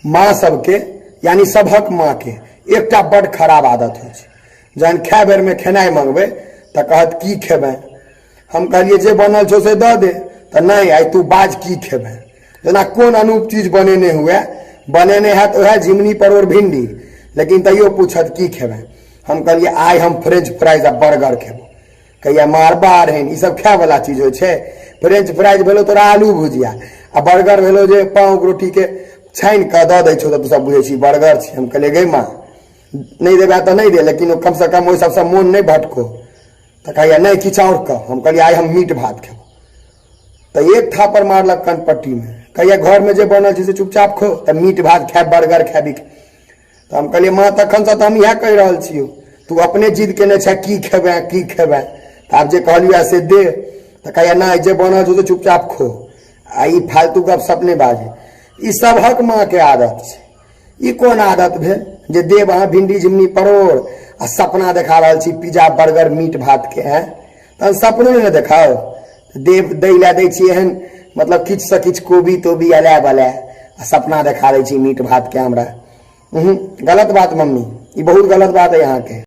माँ सबके यानी सभक माँके एकटा बड्ड खराब आदत होइ छै। जहन खाय बेरमे खेनाइ मंगबै तऽ कहत की खेबै। हम कहलियै जे बनल छौ से दऽ दे, तऽ नहि आइ तू बाज की खेबै। जेना कोन अनूप चीज बनेने हुए, बनेने हैत उएह झिमनी परोड़ भिंडी, लेकिन तैयो पूछत की खेबै। हम कहलियै आइ हम फ्रेंच फ्राइज आ बर्गर खेबो। कहिया मारबा रहन, ई सब खाय वाला चीज होइ छै। फ्रेंच फ्राइज भेलो तोरा आलू भुजिया आ बर्गर भेलो जे पाँव रोटी के छानि कऽ दऽ दै छौ, तऽ तू सब बुझै छी बर्गर छै। हम कहलियै गै माँ, नहि देबै तऽ नहि दे, लेकिन कमसँ कम ओहि सबसँ मोन नहि भटको। तऽ कहैया नहि किछु आओर कह। हम कहलियै आइ हम मीट भात खेबो। तऽ एक थापर मारलक कनपट्टीमे, कहैया घरमे जे बनल छै से चुपचाप खो, तऽ मीट भात खायब बर्गर खाबी। तऽ हम कहलियै माँ, तखनसँ तऽ हम इएह कहि रहल छियौ, तू अपने जिद केने छे की खेबै की खेबै, तऽ आब जे कहलियै से दे। तऽ कहैया नहि, जे बनल छौ से चुपचाप खो, आ ई फालतू गप सप नहि बाजे। ई सबहक माँके आदत छै। ई कोन आदत भेल जे देब अहाँ भिंडी झिमनी परोड़ आ सपना देखा रहल छी पिज्जा बर्गर मीट भात के? हैं तहन सपनो नहि ने देखाओ। देव दै लए दै छी एहन मतलब किछुसँ किछु कोबी तोबी अलाय बलाय आ सपना देखा दै छी मीट भात के हमरा। गलत बात मम्मी, ई बहुत गलत बात है अहाँके।